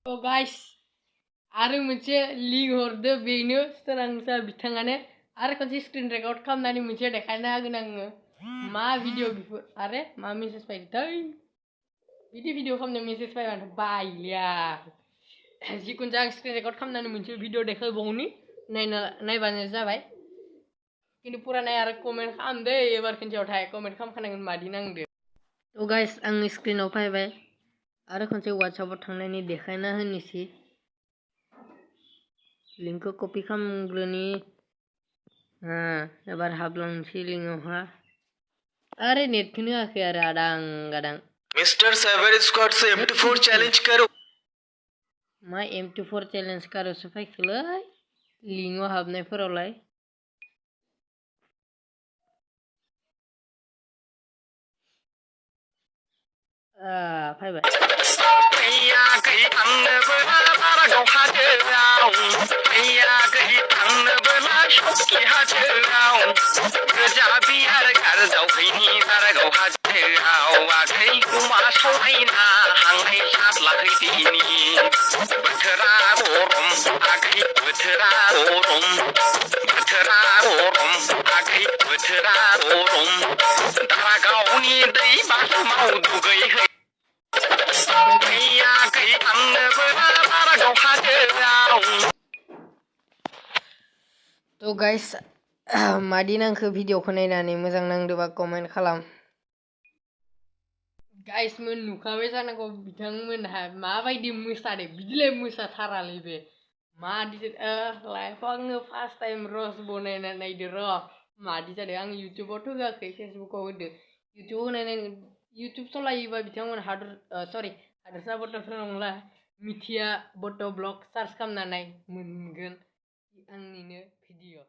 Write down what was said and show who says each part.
Speaker 1: तो गाइस आरो मोनसे लिंक हरदो बेनो सोरांसा बिथाङानो आरो खनसे स्क्रिन रेकर्ड खालामनानै मोनसे देखायना होगोन आङो मा भिडिअ बिफोर आरो मा मेसेज फैदोंथाय बिदि भिडिअ खालामनो मेसेज फैबानो बायलिया जिखुनु जाया आं स्क्रिन रेकर्ड खालामनानै मोनसे भिडिअ देखायबावनि नायबानो जाबाय खिन्थु पुरा नाय आरो कमेन्ट खालामदो एबार खनसेयावथाय कमेन्ट खालामखानांगोन मादि नांदो तो गाइस आं स्क्रिनाव फैबाय आरो खनसे वाट्सएपआव थांनानै देखायना होनोसै लिंकखौ कपि खालामग्रोनि एबार हाबलांसै लिंकआवहा अरे नेटखौनो होआखै आरो आदां गादां
Speaker 2: मिस्टर सेवर स्क्वाड से M24 चैलेंज करो
Speaker 1: मा M24 चैलेंज करोसो फैखोलै लिंकआव हाबनायफोरावलाय फैबाय तो गाइस मादि नांखो भिडिअखौ नायनानै मोजां नांदोबा कमेन्ट खालाम गाइस मोन नुखाबाय जानांगौ बिथांमोनहा माबायदि मोसादों बिदिलाय मोसाथारालै बे मादि लाइफआव आङो फार्स्ट टाइम रस बनायना नायदो र मादि जादों आं इउटुबावथ' होआखै फेसबुकाव होदो इउटुबाव होनानै इउटुब सलायोबा बिथांमोन हादरसा बट'फोर नंला मिथिया बट' ब्लग सार्च खालामना नाय मोनगोन आंनिनो भिडिअ